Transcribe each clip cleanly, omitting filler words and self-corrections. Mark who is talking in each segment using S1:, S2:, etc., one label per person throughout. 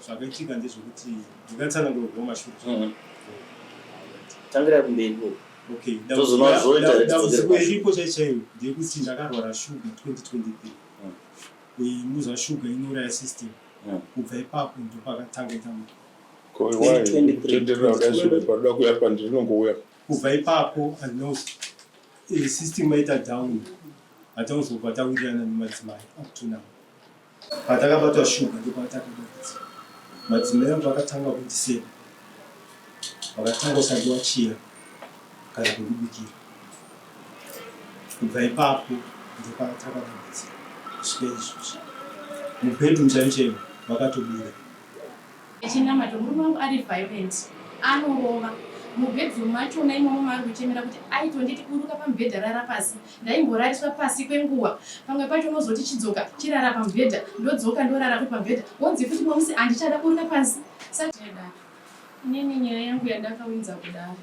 S1: Zvakaitika ndezvekuti ndingatsanangura kubva kumashure.
S2: Tangira kumberi ikoko.
S1: Okay,
S2: Tozoona zvoita here tidzokere
S1: dambudziko
S2: kumashure.
S1: iripo chaiyo chaiyo ndeyekuti ndakarwara shuga 2023. Munoziva shuga inouraya system. Kubva ipapo ndopakatanga dambudziko.
S3: Ko why
S2: 2023.
S3: kutenderera kudai shuga panoda kuuya pandiri inongouya.
S1: Kubva ipapo handina system yaita down hatina kuzobva tawirirana nemadzimai up to now. Patakabatwa shuga ndopatakadambudzika. Madzimai angu akatanga kundiseka. Vakatanga kusandiwachira kana kundibikira. Kubva ipapo ndopatakadambudzika kusvika izvozvi. Mubedroom chaimo chaimo vakatobuda.
S4: Chinamato murume wangu ari violent anorova mubedroom machona imomo maari kuchemera kuti aitonditi buruka pamubhedha rara pasi ndaimborariswa pasi kwenguva pamwe pacho unozoti chidzoka chirara pamubhedha ndodzoka ndorara futi pamubhedha wonzi futi mumwe musi handichada buruka pasi saka inini nyaya yangu yandakawinza kudare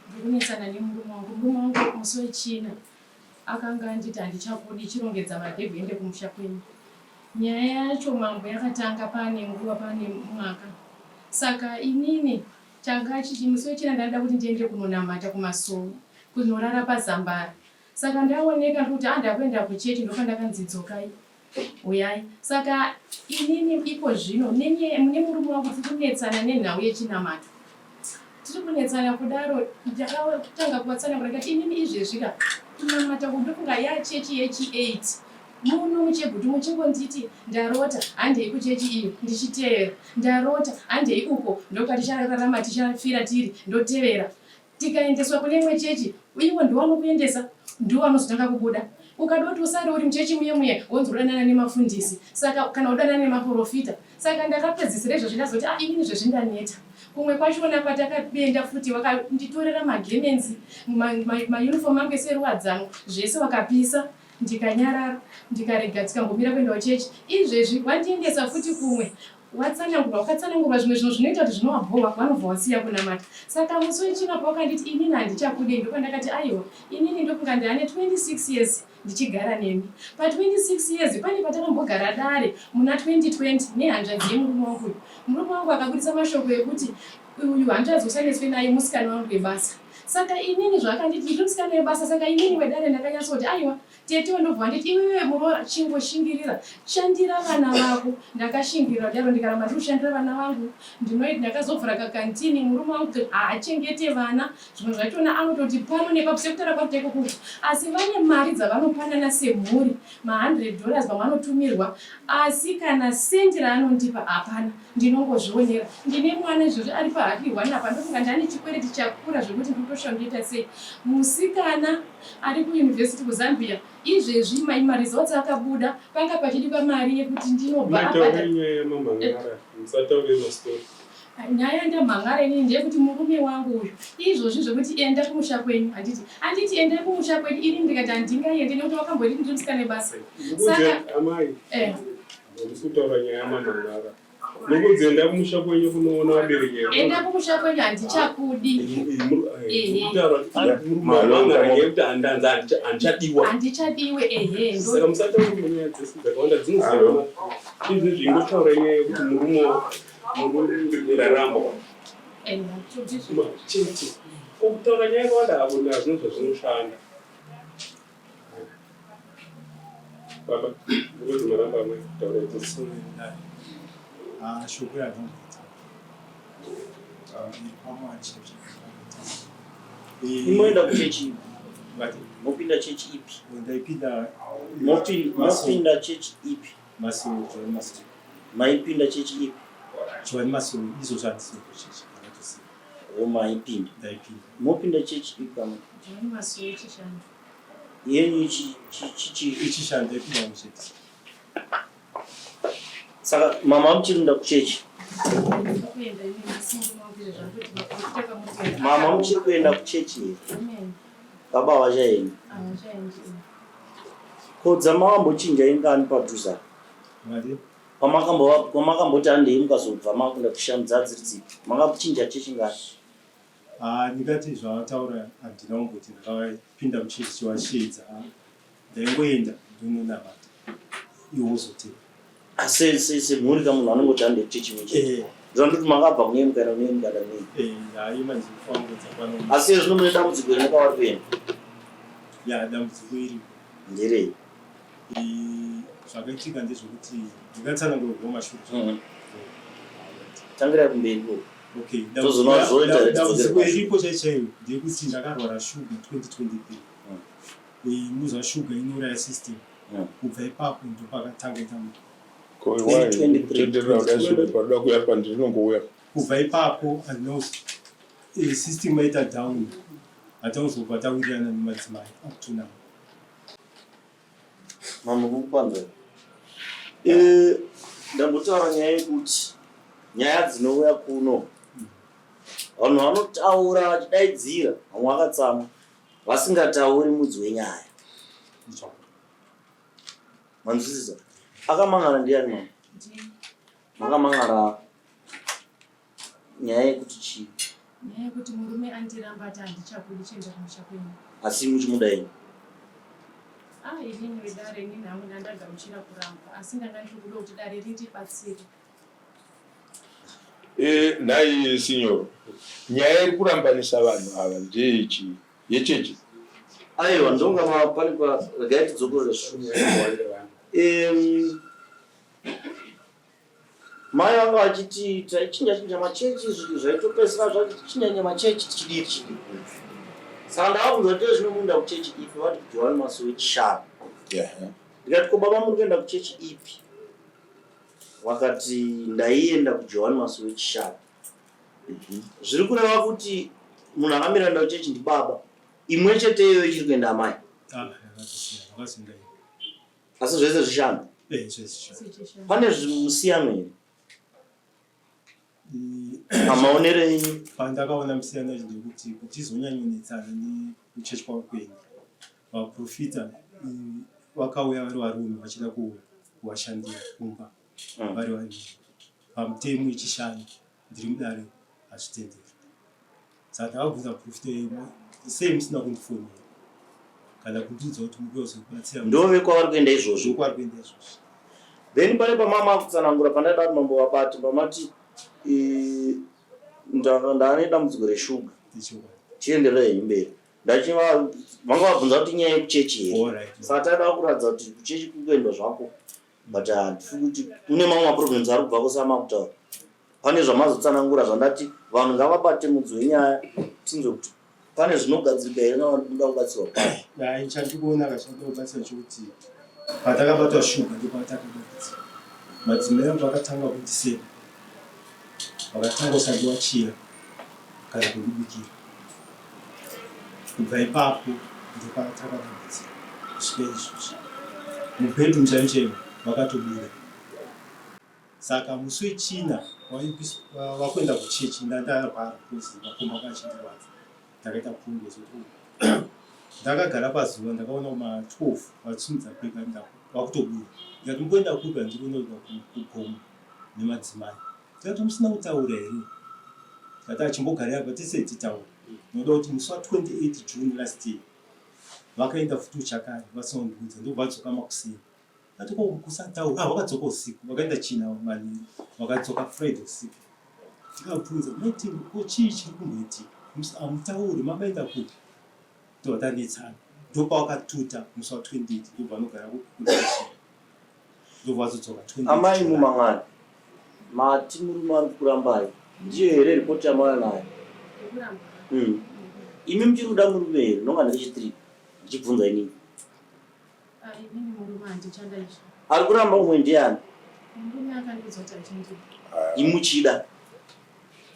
S4: ndikunetsana nemurume wangu murume wangu musi wechina akanga anditi handichakudi chirongedza mabhegi uende kumusha kwenyu nyaya yacho mambo yakatanga pane nguva pane mwaka saka inini changa chichi musi wechina ndanoda kuti ndiende kunonamata kumasowe kunorara pazambara saka ndaoneka kuti ah ndakuenda kuchechi ndopandakanzi dzokai uyai saka inini iko zvino nemurume wangu tiri kunetsana nenhau yechinamato tiri kunetsana kudaro ndakatanga kuvatsanangura ndikati inini izvezvi ka kunamata kundofunga yachechi yechi8 muno muChegutu muchingonditi ndarota handei kuchechi iyo ndichitevera ndarota handei uko ndokwatichararama tichafira tiri ndotevera tikaendeswa kune imwe chechi iwo ndiwo anokuendesa ndiwo anozotanga kubuda ukada kuti usare uri muchechi muye muye wonzi udanana nemafundisi saka kana udanana nemaprofita saka ndakapedzisira izvozvi ndazoti ah inini zvezvi ndaneta kumwe kwachona kwatakapenda futi wakanditorera magemenzi mauniform angu ese eruwadzano zvese wakapisa ndikanyarara ndikarega tikangomira kuenda kuchechi izvezvi wandiendesa futi kumwe watsanangurwa wakatsanangurwa zvimwe zvinhu zvinoita kuti zvinovabhowa vanobva wasiya kunamata saka musi wechina pawakanditi inini handichakudei ndopandakati aiwa inini ndokunga ndaane 26 years ndichigara nemi pa26 years pane patakambogara dare muna 2020 nehanzvadzi yemurume wangu uyu murume wangu akabudisa mashoko ekuti uyu hanzvadzi usanetswe naye musikana wangu webasa saka inini zvaakanditi ndiri musikana webasa saka inini wedare ndakanyatsoti aiwa tete wandobva wanditi iwewe muroora chingoshingirira shandira vana vako ndakashingirira kudaro ndikaramba ndiri kushandira vana vangu ndakazovhura kakantini murume wangu haachengete vana zvimwe zvachona anototi pano nepapo sekutaura kwakuita ikoko asi vane mari dzavanopanana semhuri ma100 dollars vamwe vanotumirwa asi kana sendi raanondipa hapana ndinongozvionera ndine mwana izvozvi ari pahakihwani apa ndofunga ndane chikwereti chakura zvekuti ndikutoshandoita sei musikana ari kuyunivhesiti kuZambia izvezvi maresults akabuda panga pachidiwa mari yekuti ndinobva
S5: Mataure nyaya yamamhangara, musataure mastori.
S4: Nyaya ndamhangara inini ndeyekuti murume wangu uyu izvozvi zvekuti enda kumusha kwenyu handiti anditi endai kumusha kwenyu ini ndikati handingaendi nekuti wakambonditi ndiri musikana webasa
S5: Ndikuudze amai, hamusi kutaura nyaya yamamhangara. Nokunzi enda kumusha kwenyu kunoona vabereki
S4: enda kumusha kwenyu handichakudi.
S5: Mhangara nyaya yekuti handanzi handichadiwa.
S4: Handichadiwe, ehe.
S5: Saka musataure nyaya dzese dzakawanda dzinoziva. Izvezvi ingotaura nyaya yekuti murume murume ndarambwa. Chete. Kutaura nyaya yakawanda hakuna zvinhu zvazvinoshanda. Baba, murume maramba amai kutaura idzi.
S1: Ah, shoko yandinoita iri pamwari chaizvo.
S2: Imoenda kuchechi ipi?
S1: Vati
S2: Mopinda chechi ipi?
S1: Ndaipinda
S2: Mopinda chechi ipi?
S1: Masowe, Johani Masowe.
S2: Maipinda chechi ipi?
S1: Johani Masowe, izvozvo handisi kuchechi ndakatosiya.
S2: O maipinda.
S1: Ndaipinda.
S2: Mopinda chechi ipi amai?
S4: Johani Masowe chishanu.
S2: Yenyu chichi?
S1: Ichishanu ndaipinda muchechi.
S2: Saka mama muchirinda kuchechi?
S4: Kuenda inini asi murume wangu izvo zvakuti maprofita kamutenda.
S2: Mama muchiri kuenda kuchechi here?
S4: Amen.
S2: Baba havachaendi?
S4: Havachaendi.
S2: Ko dzamawambochinja ingani padhuze apa?
S1: Vati
S2: Pamakamboti handei mukazobva makuenda kushanu dzadziri dzipi? Makachinja chechi ngani?
S1: Ah, ndingati zvavataura handina kumboti ndakapinda muchechi chivasheedza. Ndaingoenda ndononamata iwo wozotevera.
S2: Asi semhuri ka munhu anongoti hande kuchechi imwe chete.
S1: Eh.
S2: Ndinondoti makabva kune imwe kana kune imwe kana kune imwe.
S1: Eh, hayi manje kufamba dzakwana.
S2: Asi zvino mune dambudziko here kwavari kuenda?
S1: Ya, dambudziko iripo.
S2: Nderei?
S1: Zvakaitika ndezvekuti ndingatsanangura kubva kumashure.
S2: Tangirai kumberi ikoko.
S1: Okay,
S2: Tozoona zvoita here tidzokere
S1: dambudziko
S2: kumashure.
S1: iripo chaiyo chaiyo ndeyekuti ndakarwara shuga 2023. Muziva shuga inouraya system. Kubva ipapo ndopakatanga ita
S3: Ko why
S2: 2023.
S3: kutenderera kudai shuga panoda kuuya pandiri rinongouya.
S1: Kubva ipapo handina system yaita down, hatinozobva tawirirana nemadzimai up to now.
S2: Mamwe kukupanza. Ndambotaura nyaya yekuti nyaya dzinouya kuno vanhu vanotaura vachidaidzira, vamwe vakatsamwa, vasingatauri mudzi wenyaya. Manzwisisa? Akamangara ndiani mama?
S4: Ndini.
S2: Makamangara nyaya yekuti chii?
S4: Nyaya yekuti murume andiramba, ati handichakudi, chienda kumusha kwenyu.
S2: Asi muchimuda ini?
S4: Ah, inini wedare, inini hangu ndandagamuchira kuramba, asi ndanga ndiri kuda kuti dare rindibatsire.
S3: Nhai sinyoro, nyaya iri kurambanisa vanhu ava ndeyechii? Yechechi?
S2: Aiwa, ndonga pane pa regai tidzokorere shure. Mai vanga vachiti taichinja chinja machechi, zvinhu zvaitopedzisira zvachinja chinja machechi, tichidii tichidii. Saka ndakabvunza kuti zvino munoenda kuchechi ipi, vati kuJohani Masowe Chishanu. Ndikati ko baba muri kuenda kuchechi ipi? Vakati ndaienda kuJohani Masowe Chishanu. Zviri kureva kuti munhu akamira kuenda kuchechi ndibaba, imwe chete iyoyo ichiri kuenda amai.
S1: Ah, yakatosiyana, vakazoenda ivo.
S2: Asi zvese zvishanu?
S1: Eh, zvese zvishanu.
S4: Sechishanu.
S2: Pane musiyano here pamaonero enyu?
S1: Pandakaona musiyano wacho ndekuti kuti izonyanyonetsana nekuchechi kwavo kuenda, vaprofita vakauya vari varume vachida kuvashandira kumba vari vaviri. Pamutemo yechishanu ndiri mudare hazvitenderwi. Saka ndakabvunza muprofita iyemo, sei musina kundifonera kana kundiudza kuti muri kuzobatsira?
S2: Ndove kwavari kuenda izvozvo?
S1: Ndokwavari kuenda izvozvo.
S2: Then pane pamama kutsanangura pandaida kuti mambo vabate, pamati ndane dambudziko reshuga.
S1: Ichokwadi.
S2: Chienderera henyu mberi. Ndachiva vanga vabvunza kuti inyaya yekuchechi here.
S1: Alright.
S2: Saka taida kuratidza kuti kuchechi kuri kuendwa zvako, but handifi kuti kune mamwe maproblems ari kubva kusama kutaura. Pane zvamazotsanangura zvandati vanhu ngavabate mudzi wenyaya, tinzwe kuti pane zvinogadzirika here kana muda kubatsirwa pai.
S1: Hai, chandikuona kachada kubatsira chokuti patakabatwa shuga ndopatakadambudzika. Madzimai angu akatanga kundiseka, vakatanga kusandiwachira kana kundibikira. Kubva ipapo ndopatakadambudzika kusvika izvozvi. Mubedroom chaiyo chaiyo vakatobuda. Saka musi wechina vakuenda kuchechi, ndandarwara because makumbo anga achindirwadza. Ndakaita pungwe zvokuti ndakagara pazuva, ndakaona kuma 12 vatsumudza peka vakutobuda. Ndikati mukuenda kupi? Handiri kunoenda kugomo nemadzimai. Ndikati musina kutaura here? Ndikati achimbogarai apa tese titaure. Ndinoda kuti musi wa 28 June last year vakaenda futi kuchakare vasina kundiudza, ndobva vadzoka makuseni. Ndati ko kusataura? Ah, vakadzoka usiku, vakaenda China manheru, vakadzoka Friday usiku. Ndikabvunza maiti ko chii chiri kumboitika? Hamutauri, mamaenda kupi? Ndobva tanetsana. Ndopavakatuta musi wa 28, ndobva vanogara kuStation. Ndobva vazodzoka 28
S2: Amai
S1: July.
S2: mumang'ani, mati murume ari kukurambai, ndiyo here ripoti yamauya nayo?
S4: Yekuramba.
S2: Imi muchiri kuda murume here? Ndonga ndiri chitiri ndichibvunza inini.
S4: Ah, inini murume handichada izvo.
S2: Ari kuramba umwe ndiani?
S4: Murume akandiudza kuti achandida.
S2: Imi muchida?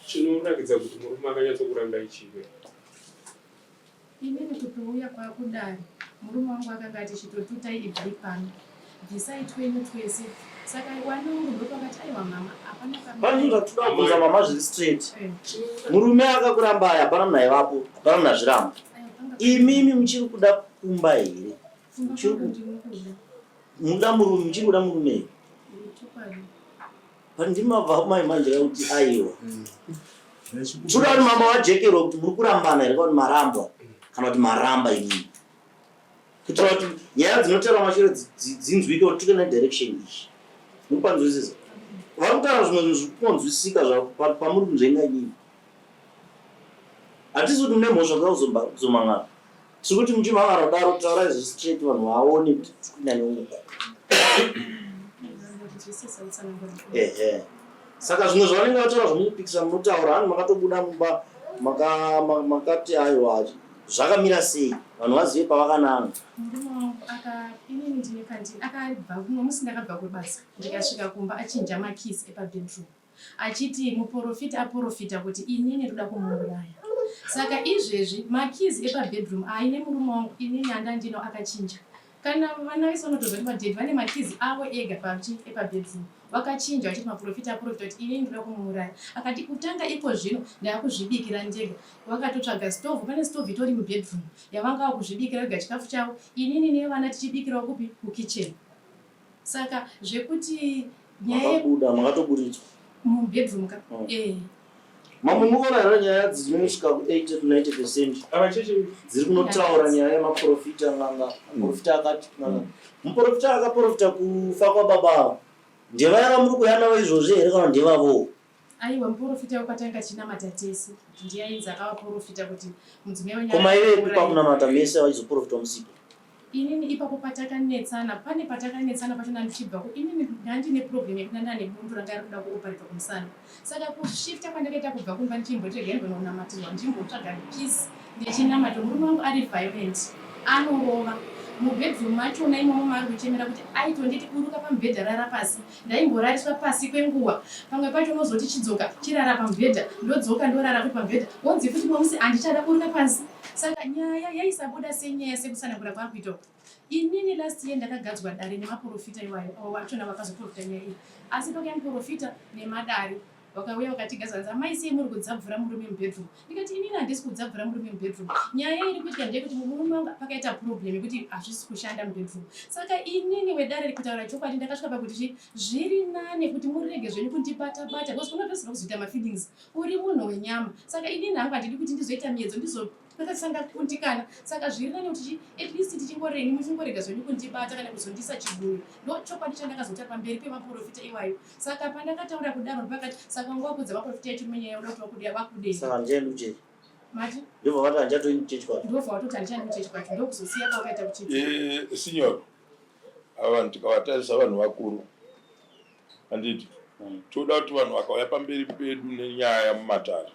S5: Chinoratidza kuti murume akanyatsokuramba ichiwe.
S4: Inini kutouya kwakudare, murume wangu akanga ati chitotutai, ibvai pano, bvisai twenyu twese. Saka wana wangu ndopakati aiwa mama, hapana.
S2: Pane zvinhu zvatoda kubvunza mama zviri straight.
S4: Eh,
S2: Murume akakurambai, hapana munhu aivapo, hapana munhu azviramba.
S4: Aiwa, panga
S2: Imimi muchiri kuda kumba here?
S4: Kumba
S2: Muchiri
S4: kwangu ndinokuda.
S2: Muda murume, muchiri kuda murume here?
S4: Chokwadi.
S2: Pandimabva mai manje kuti aiwa. Toda kuti mama vajekerwa kuti muri kurambana here kana kuti marambwa, kana kuti maramba imimi. Kuitira kuti nyaya dzinotaura mashure dzinzwike kuti tike nedirection iyi. Mupanzwisisa? Vari kutaura zvimwe zvinhu zviri kunzwisika pamuri kunzvenga inini. Hatisi kuti mune mhosva kuda kuzomhan'ara. Tiri kuti muchimhan'ara kudaro taurai zviri straight vanhu vaone kuti tiri kunyanya uku. Ehe. Saka zvimwe zvavanenge vataura zvomupikisa munotaura hanzi makatobuda mumba makati aiwa zvakamira sei vanhu vazive pavakananga.
S4: Murume wangu aka inini ndine pandini akabva mumwe musi ndakabva kubasa ndikasvika kumba achinja makeys epabedroom achiti muporofita aporofita kuti inini ndoda kumuuraya saka izvezvi makeys epabedroom aine murume wangu inini andandino akachinja Kana vana vese vanotozwa kuti madaddy vane makeys avo ega pachi epabedroom vakachinja vachiti maprofita aprofita kuti inini ndoda kumuuraya akati kutanga iko zvino ndakuzvibikira ndega vakatotsvaga stove pane stove itori mubedroom yavanga vakuzvibikira vega chikafu chavo inini nevana tichibikirawo kupi kukitchen saka zvekuti
S2: nyaya makabuda makatoburitswa
S4: mubedroom ka. Eh.
S2: Mambo munoona here nyaya dzinosvika ku 80 to 90 percent dziri kunotaura nyaya yemaprofita n'anga muprofita akati n'anga muprofita akaprofita kufa kwababa ava ndevaya vamuri kuuya navo izvozvi here kana ndevavowo
S4: Aiwa muprofita wekwatanga tichinamata tese ndiye ainzi akavaprofita kuti mudzimai wenyu
S2: Ko maivepi pakunamata mese vachizoprofita musipo?
S4: Inini ipapo patakanetsana pane patakanetsana pacho ndandichibva ku inini ndandine problem yekuti ndandane bundu ranga rikuda kuoparetwa kumusana saka kushifta kwandakaita kubva kumba ndichimboti regai ndononamatirwa ndimbotsvaga peace ndichinamata murume wangu ari violent anorova mubedroom machona imomo maari kuchemera kuti aitonditi buruka pamubhedha rara pasi Ndaimborariswa pasi kwenguva pamwe pacho unozoti chidzoka chirara pamubhedha ndodzoka ndorara futi pamubhedha wonzi futi mumwe musi handichada kuruka pasi saka nyaya yaisabuda senyaya sekutsanangura kwaakuita uku inini last year ndakagadzwa dare nemaporofita iwayo avo vachona vakazoporofita nyaya iyi asi pakauya muporofita nemadare Vakauya vakatigaza vanzi amai sei muri kudzabvura murume mubedroom ndikati inini handisi kudzabvura murume mubedroom nyaya iri kuitika ndeyekuti murume wangu pakaita problem yekuti hazvisi kushanda mubedroom saka inini wedare kutaura chokwadi ndakasvika pakuti chi zviri nane kuti murege zvenyu kundibata bata because unopedzisira kuzoita mafeelings uri munhu wenyama saka inini hangu handidi kuti ndizoita miedzo ndizo ndakatanga ndakundikana saka zviri nani kuti chi at least tichingoreni muchingorega zvenyu kundibata kana kuzondisa chibuyo ndo chokwadi chandakazoita pamberi pemaprofita iwayo Saka pandakataura kudaro ndopakati saka wanga wakudza vaprofita yechirume nyaya yoda kuti vakude vakudei.
S2: Saka handichaendi kuchechi.
S4: Mati?
S2: Ndobva vati handichatoendi kuchechi kwacho.
S4: Ndobva watoti handichaendi kuchechi kwacho ndokuzosiya kwawakaita kuchechi.
S3: Eh, signor, ava vanhu tikavatarisa vanhu vakuru handiti toda kuti vanhu vakauya pamberi pedu nenyaya mumatare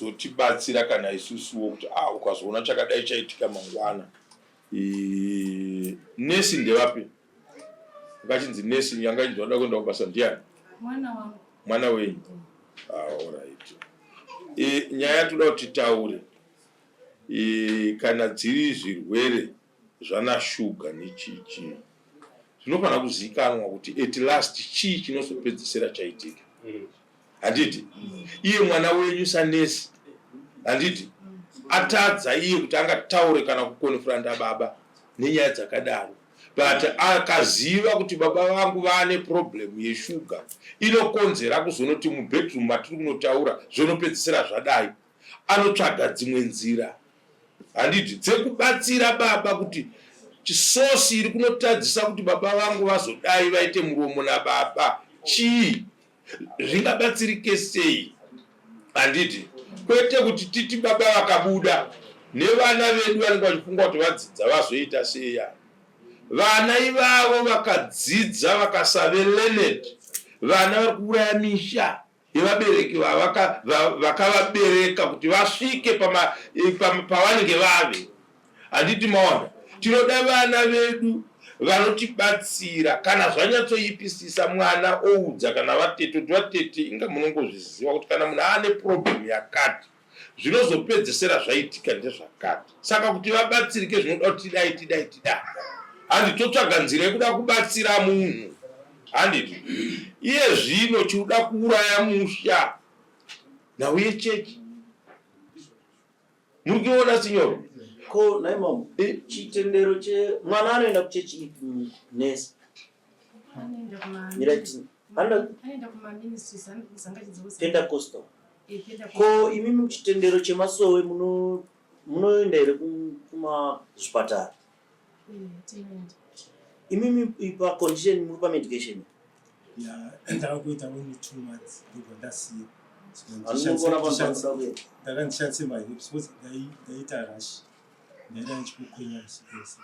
S3: dzotibatsira kana isusuwo kuti ah, ukazoona chakadai chaitika mangwana nesi ndevapi akachinzi nesi yanga achinzi vanoda kuenda kubasa ndiani
S4: mwana wangu
S3: mwana wenyu ah, alright e, nyaya toda kuti titaure e, kana dziri zvirwere zvana shuga nechichi zvinofanira kuzikanwa kuti at last chii chinozopedzisira chaitika Handiti iye mwana wenyu sanesi handiti atadza iye kuti angataure kana kukonfranta baba nenyaya dzakadaro but akaziva kuti baba vangu vane problem yeshuga inokonzera kuzonoti mubedroom matiri kunotaura zvonopedzisira zvadai anotsvaga dzimwe nzira handiti dzekubatsira baba kuti chisosi iri kunotadzisa kuti baba vangu vazodai vaite muromo nababa chii zvingabatsirike sei handiti kwete kuti titi baba vakabuda nevana vedu vanenge vachifunga kuti vadzidza vazoita sei ava vana ivavo vakadzidza vakasave learned vana vari kuuraya misha yevabereki vakavabereka kuti vasvike pavanenge vave Handiti maona, tinoda vana vedu vanotibatsira kana zvanyatsoipisisa mwana oudza kana vatete kuti vatete inga munongozviziva kuti kana munhu aane problem yakati zvinozopedzesera zvaitika ndezvakati saka kuti vabatsirike zvinoda kuti tidai tidai tidai handi totsvaga nzira yekuda kubatsira munhu handiti iye zvino chikuda kuuraya musha nhau yechechi Muri kuiona sinyoro?
S2: Ko nhai mom, eh, chitendero che mwana anoenda kuchechi ipi nurse?
S4: Anoenda kuma
S2: Mirati.
S4: Anoenda kuma ministries anozanga
S2: Pentecostal. Eh, Ko imimi chitendero chemasowe muno munoenda here kuma zvipatara?
S4: Eh, tinoenda.
S2: Imimi pacondition muri pamedication?
S1: Ya, ndava kuita only 2 months, ndobva ndasiya.
S2: Anokuona vanhu vakuda kuenda.
S1: Ndaka ndishandise maherbs because ndaita rash, ndaida ndichikukwenya usiku wese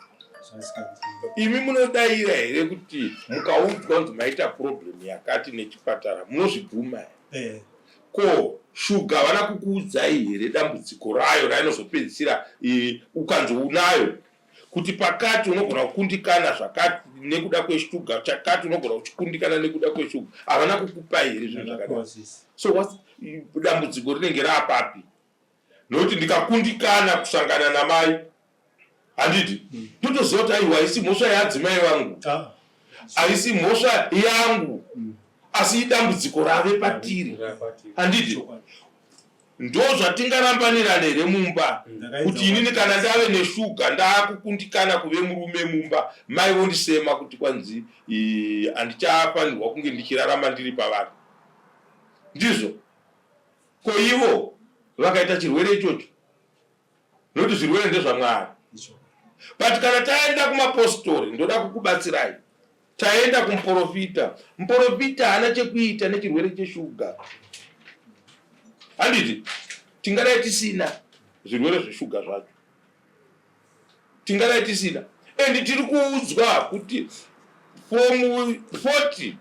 S1: zvasikandi.
S3: Imi munodayira here kuti mukaudzwa kunzi maita problem yakati nechipatara, munozvibvuma here?
S1: Eh.
S3: Ko shuga havana kukuudzai here dambudziko rayo rainozopedzisira, ukanzi unayo, kuti pakati unogona kukundikana zvakati nekuda kweshuga, chakati unogona kuchikundikana nekuda kweshuga? Havana kukupai here zvinhu zvakadai?
S1: Ndakapiwa zvese.
S3: So dambudziko rinenge raapapi? Nokuti ndikakundikana kusangana namai, handiti ndotoziva kuti aiwa, haisi mhosva yaadzimai vangu,
S1: Ah,
S3: haisi mhosva yangu, asi idambudziko rave patiri,
S5: Rapatiri.
S3: handiti?
S1: Chokwadi.
S3: Ndo zvatingarambanirana here mumba,
S1: Ndakaedza
S3: kuti inini kana ndave neshuga ndaakukundikana kuve murume mumba, mai vondisema kuti kwanzi handichafanirwa kunge ndichirarama ndiri pavanhu? Ndizvo ko ivo vakaita chirwere ichocho? Nokuti zvirwere ndezvaMwari.
S1: Ichokwadi.
S3: But kana taenda kumapostori, ndoda kukubatsirai, taenda kumuprofita, muprofita haana chekuita nechirwere cheshuga, handiti? Tingadai tisina zvirwere zveshuga zvacho, tingadai tisina. And tiri kuudzwa kuti from 40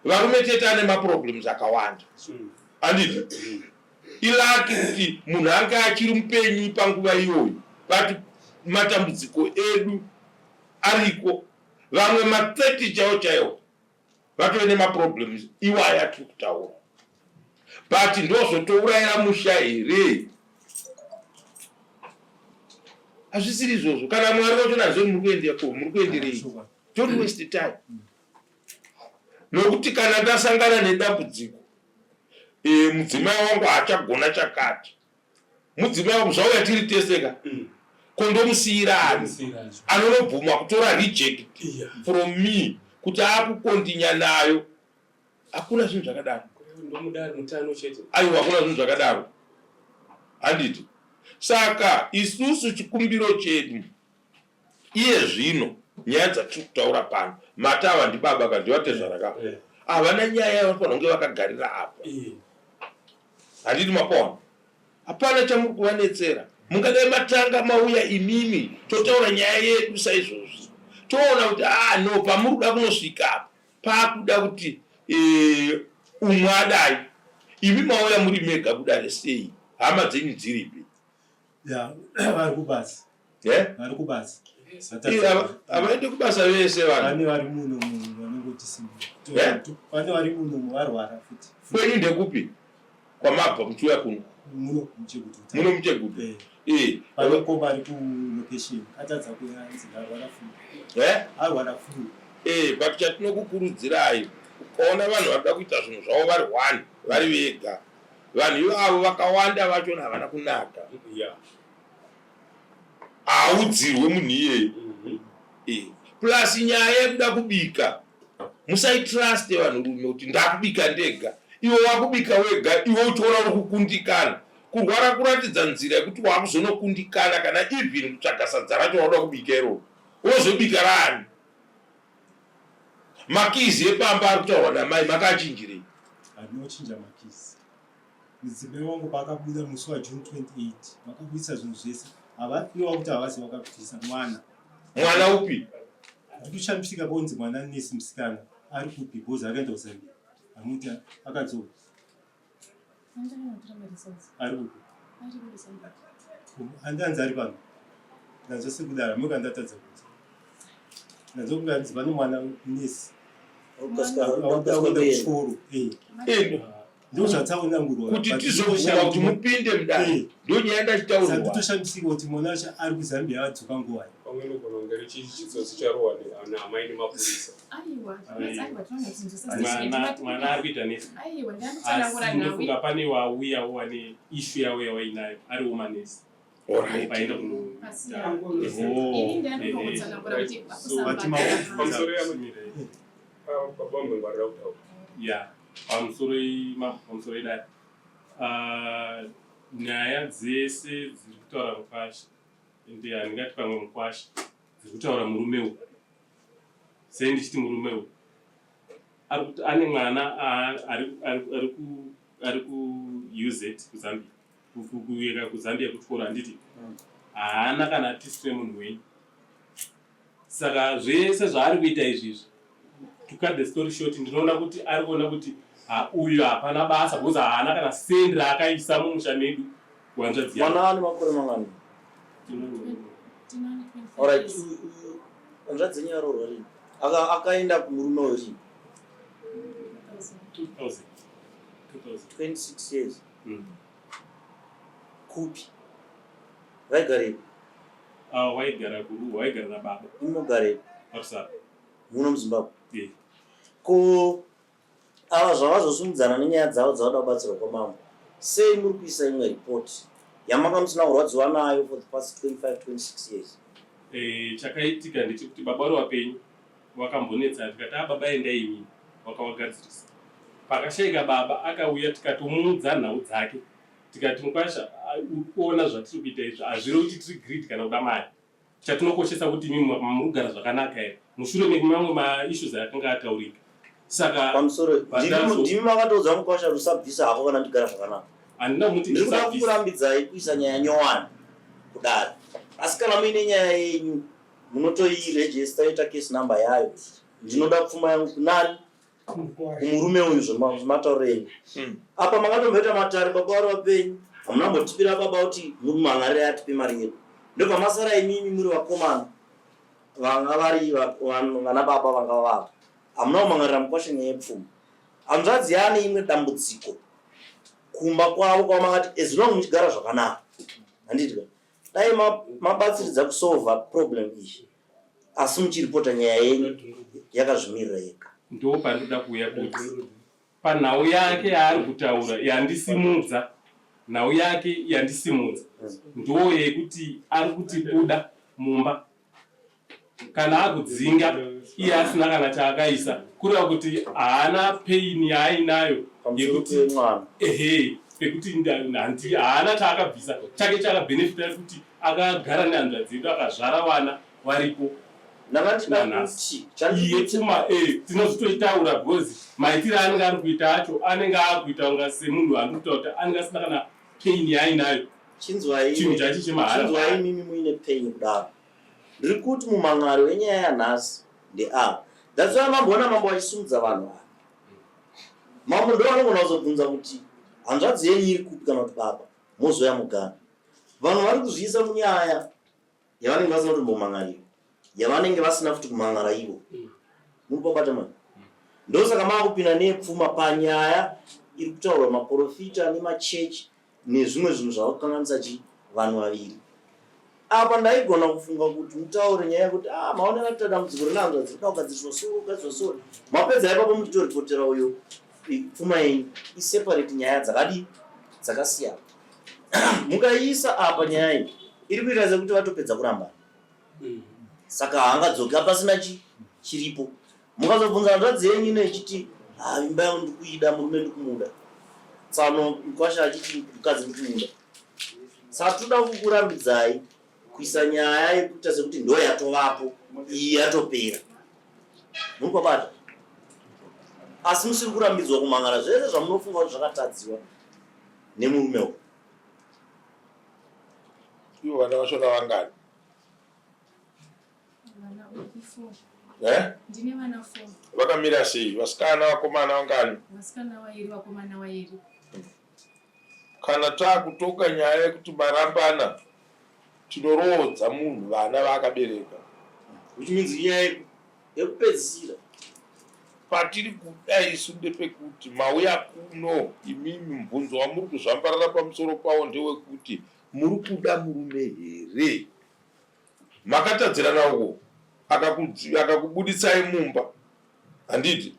S3: varume tete ane maproblems akawanda, handiti? Ilucky kuti munhu ange achiri mupenyu panguva iyoyo, but matambudziko edu ariko. Vamwe ma30 chaiwo chaiwo vatove nemaproblems iwaya tiri kutaura. But ndozotourayira musha here? Hazvisiri izvozvo. Kana Mwari wacho nazvo, muri kuendeko, muri kuenderei?
S1: Chokwadi.
S3: Don't waste time, nokuti kana ndasangana nedambudziko, mudzimai wangu haachagona chakati, mudzimai wangu zvauya tiri teseka, kondomusiyira ani anonobvuma kutora reject from me kuti akukondinya nayo? Hakuna zvinhu zvakadaro.
S5: Ndomudari mutano chete.
S3: Aiwa, hakuna zvinhu zvakadaro, handiti? Saka isusu chikumbiro chedu iye zvino, nyaya dzatiri kutaura pano, mati ava ndibaba ka ndivatezvara
S5: Eh.
S3: havana nyaya yavanofanira kunge vakagarira apa, handiti? Mapona hapana chamuri kuvanetsera. Mungadai matanga mauya imimi, totaura nyaya yedu saizvozvi, toona kuti ah no, pamuri kuda kunosvika apa paakuda kuti umwe adai. Imi mauya muri mega kudare sei? Hama dzenyu dziripi?
S1: Ya, vari kubasa.
S3: Eh?
S1: Vari kubasa.
S3: Havaendi kubasa vese vanhu?
S1: Vane vari muno vanongoti.
S3: Eh?
S1: Vane vari muno varwara futi.
S3: Kwenyu ndekupi kwamabva muchiuya kuno?
S1: Muno muChegutu.
S3: Muno muChegutu?
S1: Eh.
S3: Eh.
S1: Panokomba ari kulocation, atadza kuyanzi arwara flu.
S3: Eh?
S1: Arwara flu.
S3: But chatinokukurudzirai, ukaona vanhu varikuda kuita zvinhu zvavo vari one, vari vega, vanhu ivavo vakawanda vachona havana kunaka. Haudzirwe munhu iyeye. Plus nyaya yekuda kubika, musaitrust vanhurume kuti ndakubika ndega. Iwe wakubika wega, iwe uchiona uri kukundikana. Kurwara kuratidza nzira yekuti wakuzonokundikana kana even kutsvaga sadza racho wauda kubika iroro, wozobika rani? Makeys epamba ari kutaurwa namai, makachinjirei?
S1: Handinochinja makeys. Mudzimai wangu paakabuda musi waJune 28, vakabudisa zvinhu zvese. Iwa kuti havasi vakabvisa mwana.
S3: Mwana upi?
S1: Ndikushamisika konzi mwana nesi musikana ari kupi, because akaenda kuZambia, amuti akadzoka. Ari kupi? Handanzi ari pano. Ndanzwa sekudaro amuka, ndatadza kunzwa. Ndanzwa kunge hanzi pane mwana nesi akuda kuenda kuchikoro. Ndo zvatsaunangurwa.
S3: Kuti tizobvuma kuti mupinde mudare, ndo nyaya ndachitaurwa.
S1: Nditoshamisika kuti mwana wacho ari kuZambia adzoka nguwai.
S5: Pamwe inogona kunge richitsotsi charohwa naamai nemapurisa.
S4: Aiwa, aiwa.
S6: Mwana ari kuita nesi,
S4: Aiwa,
S6: asi
S4: ndandotsanangura nawe.
S6: ndofunga pane wauyawo ane issue yavo yawainayo, ariwo manesi. Paenda
S4: Pasiya. Ini ndandotsanangura kuti
S5: Pamusoro baba mungwarira kutaura.
S6: Ya, pamusoro, pamusoro idai. Ah, nyaya dzese dziri kutaura mukwasha, ende handingati pamwe mukwasha. Dziri kutaura murume uyu. Sei ndichiti murume uyu? Ari kuti ane mwana ari kuUZ kuZambia. Kuyeka kuZambia kuchikoro handiti? Haana kana tisu remunhu wenyu. Saka zvese zvaari kuita izvi izvi to cut the story short ndinoona kuti ari kuona kuti uyu hapana basa because haana kana sendi raakaisa mumusha medu wanzvadzi
S2: yangu. Mwana ane makore mangani? Alright, hanzvadzi yenyu yaroorwa rini? Akaenda kumurume uyu rini?
S6: 2000.
S2: 26 years. Kupi? Vaigarepi?
S6: Ah, waigara kuruwa, waigara nababa.
S2: Imogarepi?
S6: Parusape.
S2: Muno muZimbabwe?
S6: Yeah.
S2: Ko ava zvavazosumudzana nenyaya dzavo dzavada kubatsirwa kwamambo, sei muri kuisa imwe report yamanga musina kurwadziwa nayo for the past 25 26 years?
S6: Eh, chakaitika ndechekuti baba vari vapenyu vakambonetsa tikati a baba endai imi wakawagadzirisa. Pakashaika baba akauya tikatomuudza nhau dzake tikati mukwasha uri kuona zvatiri kuita izvi hazvirevi kuti tiri greed kana kuda mari. Chatinokoshesa kuti imi muri kugara zvakanaka here mushure memamwe maissues akanga ataurika. Saka
S2: pamusoro ndimi makatoudza mukwasha kuti usabvisa hako kana ndigara zvakanaka.
S6: Handina kumuti
S2: ndiri kuda kukurambidzai kuisa nyaya nyowani kudare asi kana muine nyaya yenyu munotoiregista yoita case number yayo. Ndinoda pfuma yangu kunani? Kumurume uyu zvematauriro enyu. Apa makatomboita matare baba vari vapenyu hamuna kumbotipira baba kuti mumhan'arire atipe mari yedu. Ndobva masara imimi muri vakomana vanga vari vana baba vanga vava. Hamuna kumhan'arira mukwasha nyaya yepfuma. Hanzvadzi yaane imwe dambudziko kumba kwavo kwamakati as long muchigara zvakanaka. Handiti ka? Dai mabatsiridza kusolva problem iyi asi muchiripota nyaya yenyu yakazvimirira yega.
S6: Ndo pandinoda kuuya kuti panhau yake yaari kutaura yandisimudza, nhau yake yandisimudza ndo yekuti ari kuti buda mumba kana akudzinga iye asina kana chaakaisa, kureva kuti haana pain yaainayo yekuti ehe pekuti handi haana chaakabvisa chake chaakabhenefita kuti akagara nehanzvadzi yedu akazvara vana varipo nanhasi. Iye pfuma tinozvitoitaura because maitiro aanenge ari kuita acho anenge aakuita kunga semunhu ari kutaura kuti anenge asina kana pain yaainayo. Chinhu chacho chemahara.
S2: Chinzwai imimi muine pain kudaro. Ndiri kuti mumhan'ari wenyaya yanhasi ndeava. That's why mamboona mambo vachisimudza vanhu ava. Mambo ndo vanogona kuzobvunza kuti hanzvadzi yenyu iri kupi kana kuti baba mozouya mugana. Vanhu vari kuzviisa munyaya yavanenge vasina kutombomhan'arira, yavanenge vasina futi kumhan'ara ivo. Muri kubabata mani? Ndosaka maakupinda nepfuma panyaya iri kutaurwa maporofita nemachechi nezvimwe zvinhu zvava kukanganisa chi vanhu vaviri. Apa ndaigona kufunga kuti mutaure nyaya yekuti ah maonera kuti dambudziko rine hanzvadzi rinoda kugadziriswa so kugadziriswa so. Mapedza ipapo muchitoripotera uyo pfuma yenyu iseparate nyaya dzakadii dzakasiyana. Mukaiisa apa nyaya iyi iri kuita sekuti vatopedza kurambana. Saka haangadzoki apasina chi chiripo. Mukazobvunza hanzvadzi yenyu ino ichiti ah imba yangu ndikuida murume ndikumuda. Tsano mkwasha achiti mukadzi ndikumuda. Saka toda kukurambidzai kuisa nyaya yekuita sekuti ndo yatovapo iyi yatopera. Muri kubata? Asi musiri kurambidzwa kumhan'ara zvese zvamunofunga kuti zvakatadziwa nemurume uyu.
S3: Ivo vana vachona vangani? Eh?
S4: Ndine vana 4.
S3: Vakamira sei? Vasikana, vakomana vangani?
S4: Vasikana vairi, vakomana vairi.
S3: Kana takutoka nyaya yekuti marambana tinoroodza munhu vana vaakabereka.
S2: Which means inyaya yekupedzisira.
S3: Patiri kuda isu ndepekuti mauya kuno imimi mubvunzo wamuri kuzvambarara pamusoro pawo ndewekuti muri kuda murume here? Makatadzirana uko akakubuditsai mumba handiti?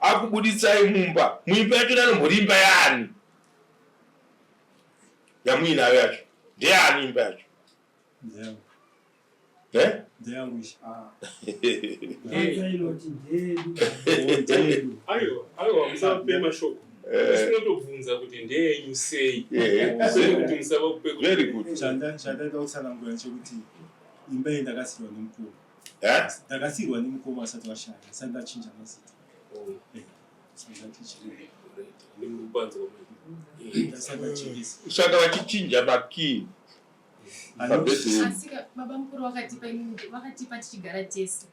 S3: Akubuditsai mumba muimba yacho anombori imba yaani yamuinayo yacho ndeyani imba yacho? Eh?
S1: Ndeyangu ishi. Ah.
S5: Aiwa, aiwa, musape mashoko. Tinotobvunza kuti ndeyenyu sei? Kwete kuti musavape
S3: kuti. Very good.
S1: Chandaida kutsanangura chekuti Imba iyi ndakasiirwa nemukoma.
S3: Eh?
S1: Ndakasiirwa nemukoma asati vashaya, asati ndachinja mazita.
S5: Oh.
S1: Eh, asati ndachinja.
S5: Right. Nemurubanzo wamai.
S1: Ndasati ndachinjisa.
S3: Saka vachichinja makii pabedroom.
S4: Asika baba mukuru vakatipa inini vakatipa tichigara tese.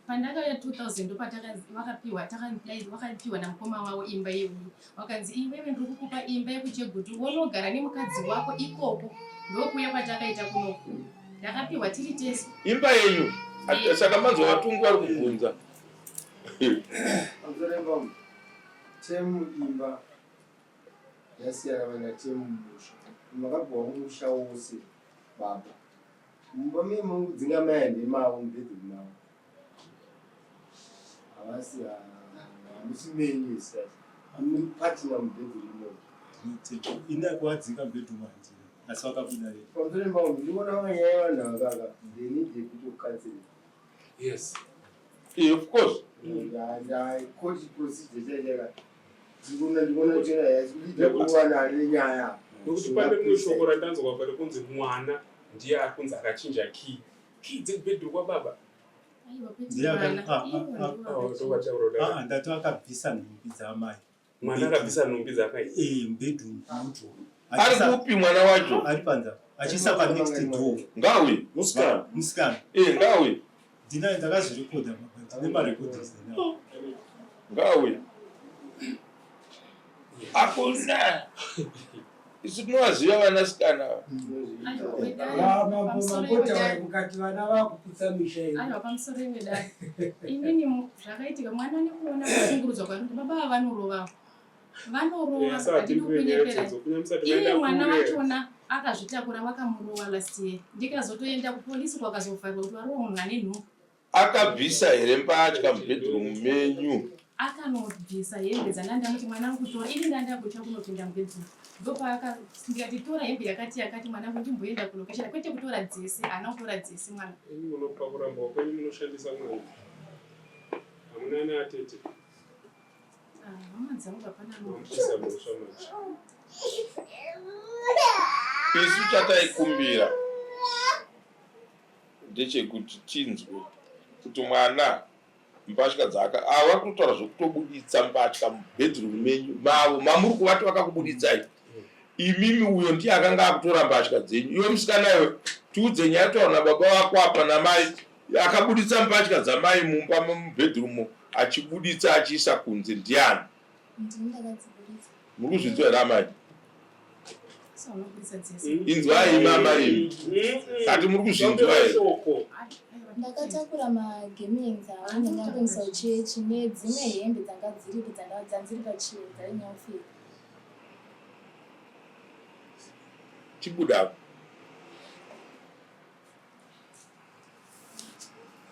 S4: Pandakauya 2000 ndopatakapiwa vakapiwa namukoma wavo imba yeuyu. Vakanzi iwewe ndiri kukupa imba yekuChegutu wonogara nemukadzi wako ikoko. Ndokuuya kwatakaita kunoku. Ndakapiwa tiri tese.
S3: Imba yenyu. Saka manzwa vatungu vari kubvunza.
S7: Pamusoro pemba temu imba yasiyana vana temu musha. Makapiwa musha wose baba. Mumba memo dzinga mai handemavo mubedroom mavo. Havasi hamusi menyu isati. Muri partner mubedroom imomo.
S1: Ini akuwadzika mubedroom handina. Asi vakabuda vega.
S7: Pamusoro pemba ndinoona vanyaya yevanhu ava kaka. They need a bit of counseling.
S5: Yes.
S3: Eh, of course.
S7: Court procedure chaichaka. Ndikuona ndikuona chena yasikuita kuwana nenyaya.
S5: Nekuti pane rimwe shoko randanzwa pari kunzi mwana ndiye ari kunzi akachinja key. Key dzekubedroom kwababa.
S4: Aiwa kwete
S1: Ndiye aka-
S4: mwana.
S1: ah, ah,
S4: Ivo
S1: ah.
S4: ndivo
S5: Oh,
S4: vakachinja.
S5: ndovataura kudaro.
S1: Ah, ndati akabvisa nhumbi dzaamai.
S5: Mwana akabvisa nhumbi dzakaita.
S1: Eh, mubedroom muto.
S3: Ari kupi mwana wacho?
S1: Ari panze. Achiisa pa next door.
S3: Ngauye.
S2: Musikana.
S1: Musikana.
S3: Eh, ngauye.
S1: Ndina ndakazvirekodha baba. Ndine marekodhisi nawo.
S3: Ngauye. Hakuna. Isu tinovaziva vanasikana.
S4: Aiwa wedare. Pamusoro
S8: Mambo
S4: iwe
S8: mukati vana vakuputsa misha iyi.
S4: Aiwa pamusoro iwe dare. Inini zvakaitika mwana nekuona kushungurudzwa kwanoita baba ava vanorova. Vanorova handidi kukunyepera. Iye mwana wachona akazvitakura vakamurova last year. Ndikazotoenda kupolisi kwakazovharwa kuti varova munhu ane nhumbu.
S3: Akabvisa here mbatya mubedroom menyu?
S4: Akanobvisa hembe dzandanga ndamuti mwanangu tora. Ini ndanga ndakutya kunopinda mubedroom. Ndopaaka ndikati tora hembe yakati yakati mwanangu ndimboenda kulokesheni kwete kutora dzese haana kutora dzese mwana.
S5: Imi munopa kurambwa kwenyu munoshandisa mwana. Hamuna ana atete.
S4: Ah, hama dzangu hapana
S5: Mamupisa mhosva manje.
S3: Isu chataikumbira ndechekuti tinzwe kuti mwana mbatya dzaaka ava kutotaura zvekutobuditsa mbatya mubedroom menyu mavo mamuri kuvati vakakubuditsai imimi uyo ndiye akanga akutora mbatya dzenyu iwe musikana iwe tiudze nyaya taura nababa vako apa namai akabuditsa mbatya dzamai mumba mubedroom achibuditsa achiisa kunze ndiani?
S9: Ndini ndakadziburitsa.
S3: Muri kuzvinzwa here amai?
S4: Saunobuditsa dzese.
S3: Inzwai imi amai imi. Kati muri kuzvinzwa here?
S5: Shoko.
S9: Ndakatakura magemenzi awo ndanga kuendesa kuchechi nedzimwe hembe dzanga dziripo dzanga dzanziri pachiro dzainyapfeka.
S3: Chibuda apo.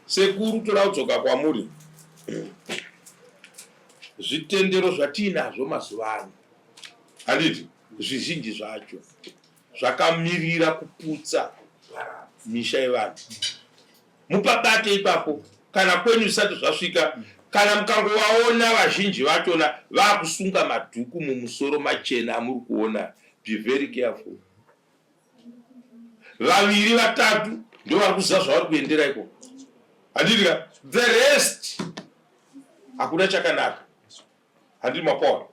S3: Sekuru toda kudzoka kwamuri. Zvitendero zvatiinazvo mazuva ano handiti zvizhinji zvacho zvakamirira kuputsa misha yevanhu. Mupabate ipapo kana kwenyu zvisati zvasvika kana mukangovaona vazhinji vachona vakusunga madhuku mumusoro machena amuri kuona be very careful. Vaviri vatatu ndo vari kuziva zvavari kuendera ikoko handiti ka the rest hakuna chakanaka handiti mapaona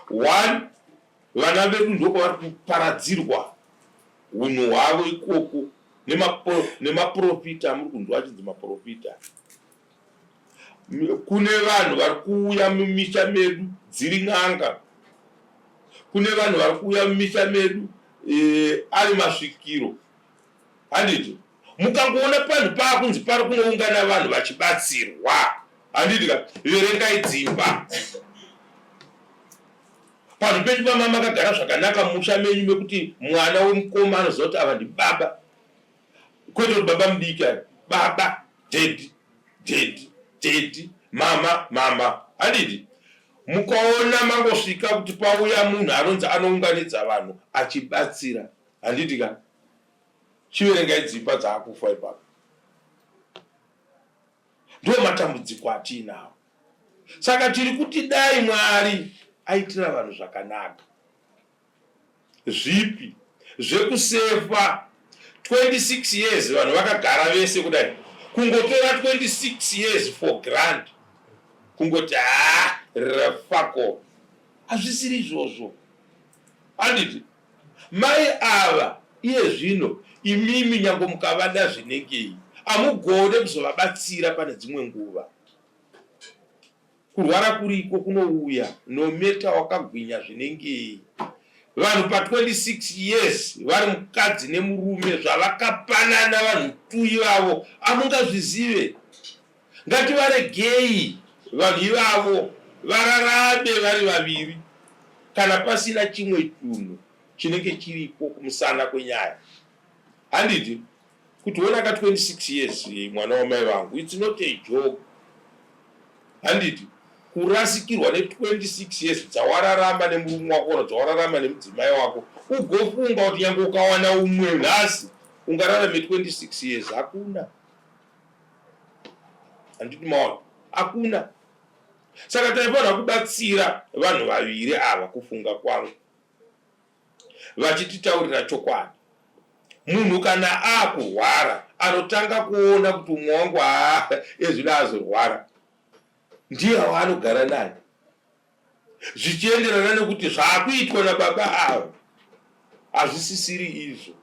S3: one vana vedu ndokwavari kuparadzirwa unhu hwavo ikoko nemaprofita amuri kunzwa achinzi maprofita Kune vanhu vari kuuya mumisha medu dziri n'anga. Kune vanhu vari kuuya mumisha medu e, ari masvikiro. Handiti? Mukangoona panhu paakunzi pari kunoungana vanhu vachibatsirwa. Handiti ka? Verengai dzimba. Panhu penyu pama makagara zvakanaka mumusha menyu mekuti mwana wemukoma anoziva kuti ava ndibaba. Kwete kuti baba mudiki aya. Baba, daddy, daddy, daddy, mama, mama. Handiti? Mukaona mangosvika kuti pauya munhu anonzi anounganidza vanhu achibatsira. Handiti ka? Chiverengai dzimba dzaakufa ipapo. Ndiwo matambudziko atiinawo. Saka tiri kuti dai Mwari aitira vanhu zvakanaka. Zvipi? Zvekusefa. 26 years vanhu vakagara vese kudai, kungotora 26 years for grant, kungoti haa rafako, hazvisiri izvozvo. Handiti mai ava iye zvino imimi nyange mukavada zvinengei, hamugone kuzovabatsira pane dzimwe nguva. Kurwara kuriko kunouya no matter wakagwinya zvinengei. Vanhu pa 26 years vari mukadzi nemurume zvavakapanana vanhu tu ivavo amungazvizive. Ngativaregei vanhu ivavo vararame vari vaviri kana pasina chimwe chunhu chinenge chiripo kumusana kwenyaya. Handiti kuti wona ka 26 years mwana wamai vangu, it's not a joke. Handiti kurasikirwa ne 26 years dzawararama nemurume wako kana dzawararama nemudzimai wako, ugofunga kuti nyange ukawana umwe nhasi ungararame 26 years, hakuna. Handiti maona, hakuna. Saka taifanira kubatsira vanhu vaviri ava, kufunga kwangu, vachititaurira chokwadi. Munhu kana akurwara anotanga kuona kuti umwe wangu haa ezvino azorwara, ndiye waanogara naye, zvichienderana nekuti zvaakuitwa nababa ava hazvisisiri izvo.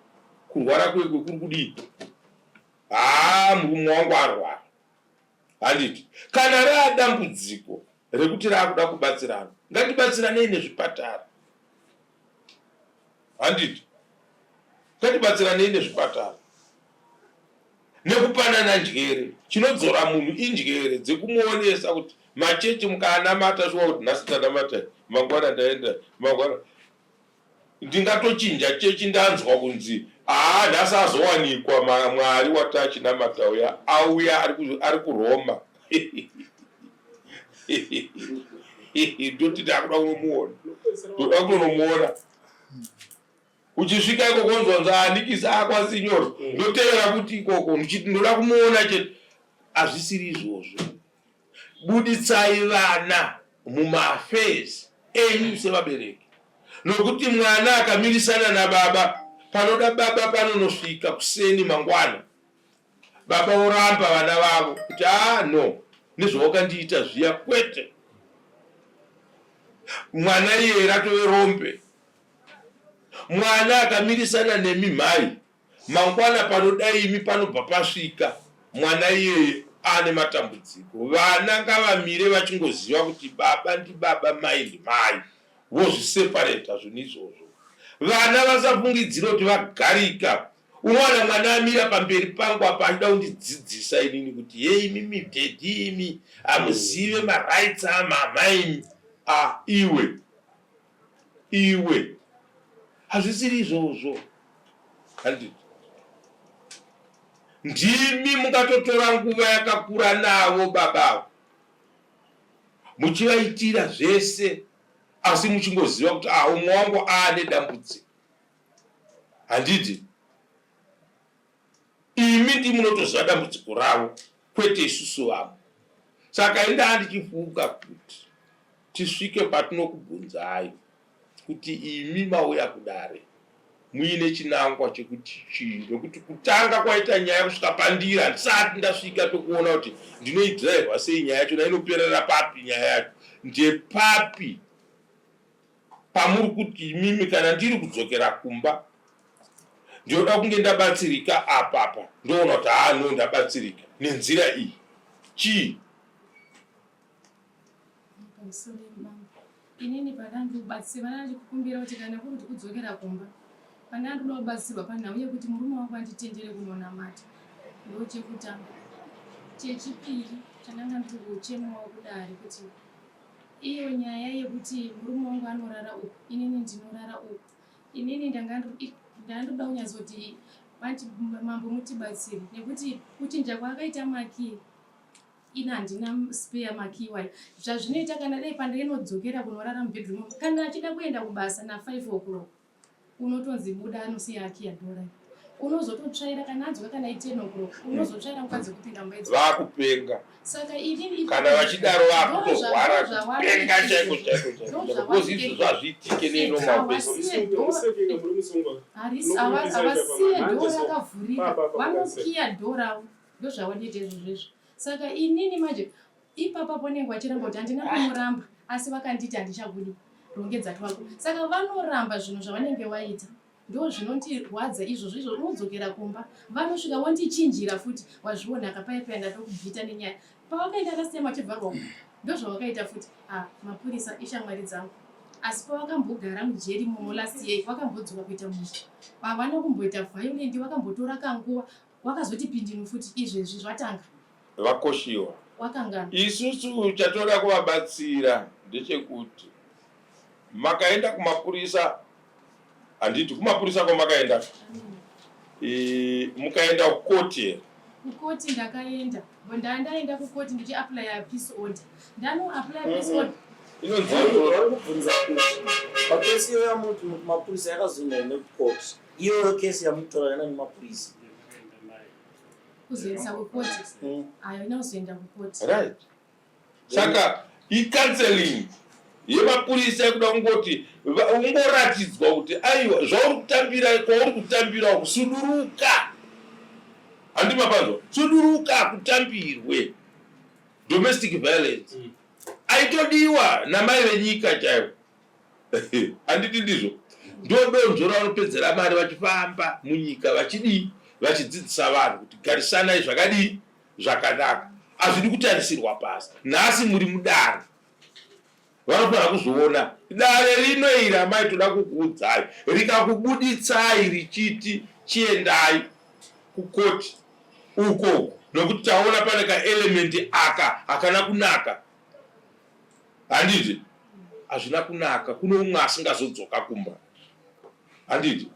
S3: Kurwara kwekwe kuri kudii? Haa, murume wangu arwara. Handiti kana raadambudziko rekuti raakuda kubatsirana, ngatibatsiranei nezvipatara. Handiti ngatibatsiranei nezvipatara nekupanana njere. Chinodzora munhu injere dzekumuonesa kuti machechi mukaanamata shuwa kuti nhasi ndanamata, mangwana ndaenda, mangwana ndingatochinja chechi, ndanzwa kunzi haa nhasi azowanikwa Mwari watachinamata uya auya ari kuRoma, ndoti ndakuda kunomuona, ndoda kutonomuona. Uchisvika ikoko nzwanzi anikisi akwasinyoro, ndotevera kuti ikoko ndichiti ndoda kumuona chete. Hazvisiri izvozvo. Buditsai vana mumaaffairs enyu sevabereki, nokuti mwana akamirisana nababa panoda baba panonosvika kuseni mangwana, baba voramba vana vavo kuti aa no, nezvawakandiita zviya kwete. Mwana iyeye ratove rombe. Mwana akamirisana nemi mhai, mangwana panoda imi panobva pasvika mwana iyeye aane matambudziko. Vana ngavamire vachingoziva kuti baba ndibaba, mai ndimai, vozvisepareta zvinhu izvozvo. Vana vasafungidzira kuti vagarika. Unowana mwana amira pamberi pangu apa achida kundidzidzisa inini kuti hei imimi dhedhi imi hamuzive marights amama imi. Ah, iwe iwe, hazvisiri izvozvo. Handiti ndimi mungatotora nguva yakakura navo baba avo muchivaitira zvese, asi muchingoziva kuti ah, umwe wangu aane dambudziko. Handiti imi ndi munotoziva dambudziko ravo, kwete isusu vamwe. Saka indaa ndichifunga kuti tisvike patinokubvunzai kuti imi mauya kudare muine chinangwa chekuti chii, nekuti kutanga kwaita nyaya kusvika pandiri handisati ndasvika pekuona kuti ndinoidhiraivha sei nyaya yachona, inoperera papi nyaya yacho, ndepapi pamuri kuti imimi kana ndiri kudzokera kumba ndinoda kunge ndabatsirika apapa, ndoona kuti haa no, ndabatsirika nenzira iyi. Chii?
S4: Pamusoro mambo, inini pandandibatsirwa ndandikukumbira kuti kana kuri kuti kudzokera kumba, pandandoda kubatsirwa panhau yekuti murume wangu anditendere kunonamata, ndo chekutanga. Chechipiri chandanga ndiri kuchemawo kudare kuti iyo nyaya yekuti murume wangu anorara uku, inini ndinorara uku, inini ndanga ndandoda kunyatsoti mambo mutibatsire, nekuti kuchinja kwaakaita makii, ini handina spare makii wayo. Zvazvinoita kana dai pandinodzokera kunorara mubedroom, kana achida kuenda kubasa na5 o'clock, unotonzi buda, anosiya akiya dhora. Unozototsvaira kana adzoka kana i10 o'clock unozotsvaira nguva dzekupinda mumba idzo.
S3: Vakupenga.
S4: Saka inini
S3: Kana vachidaro vakutorwara kupenga chaiko chaiko chaiko. Because izvozvo hazviitike nenormal person.
S4: Havasiye door rakavhurika vanokiya door ravo ndozvavanoita izvozvo izvo. Saka inini manje ipapa ponenge vachiramba kuti handina kumuramba asi vakanditi handichakudi rongedza twako. Saka vanoramba zvinhu zvavanenge vaita. Ndozvinondirwadza izvozvo izvo unodzokera kumba vanosvika vondichinjira futi wazvionaka paya paya ndatokubvita nenyaya pawakaenda last time wachivharwa uku ndozvawakaita futi ah mapurisa ishamwari dzangu asi pawakambogara mujeri imomo last year wakambodzoka kuita musha havana kumboita violent wakambotora kanguva wakazoti pindinu futi izvezvi zvatanga
S3: Vakoshiwa.
S4: Wakanganwa.
S3: Isusu chatoda kuvabatsira ndechekuti makaenda kumapurisa handiti kumapurisa kwamakaenda e, mukaenda kukoti here?
S4: Kukoti ndakaenda ndandaenda kukoti ndichiaplya peace order ndanoaplya peace order
S2: Vari kubvunza kuti pakesi iyo yamuti mapurisa yakazoenda nekukoti iyoyo kesi yamutora yaenda nemapurisa
S4: kuzoendesa kukoti ayo ina kuzoenda kukoti
S3: right saka icounseling yemapurisa yekuda kungoti ungoratidzwa kuti aiwa zvauri kutambira kwauri kutambira kusuduruka handi mapanzwa suduruka kutambirwe domestic violence mm. aitodiwa namai venyika chaivo handiti ndizvo ndodonzvo ravanopedzera mari vachifamba munyika vachidii vachidzidzisa vanhu kuti garisanai zvakadii zvakanaka hazvidi kutarisirwa pasi nhasi muri mudare vanofanira kuzoona dare rino iri amai toda kukuudzai rikakubuditsai richiti chiendai kukoti uko nokuti taona pane kaelementi aka hakana kunaka handiti hazvina kunaka kune umwe asingazodzoka kumba handiti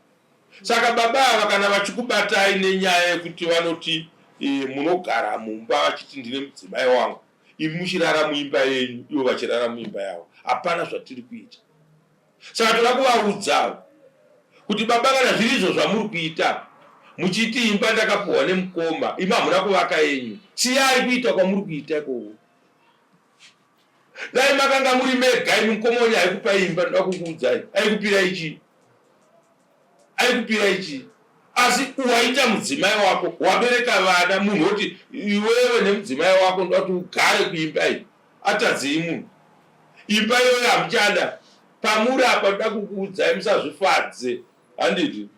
S3: Saka baba ava kana vachikubatai nenyaya yekuti vanoti e, munogara mumba vachiti ndine mudzimai wangu imi muchirara muimba yenyu ivo vachirara muimba yavo hapana zvatiri kuita. Saka toda kuvaudza kuti baba kana zviri izvo zvamuri kuita muchiti imba ndakapuhwa nemukoma imi hamuna kuvaka yenyu siyai kuita kwamuri kuita ikoko. Dai makanga muri mega imi mukoma wenyu aikupai imba ndoda kukuudzai aikupirai chii? Aikupirai chii? Asi waita mudzimai wako wabereka vana munhu woti iwewe nemudzimai wako ndoda kuti ugare kuimba iyi atadzei munhu imba iyoyo hamuchada pamuri apa ndoda kukuudzai musazvifadze handiti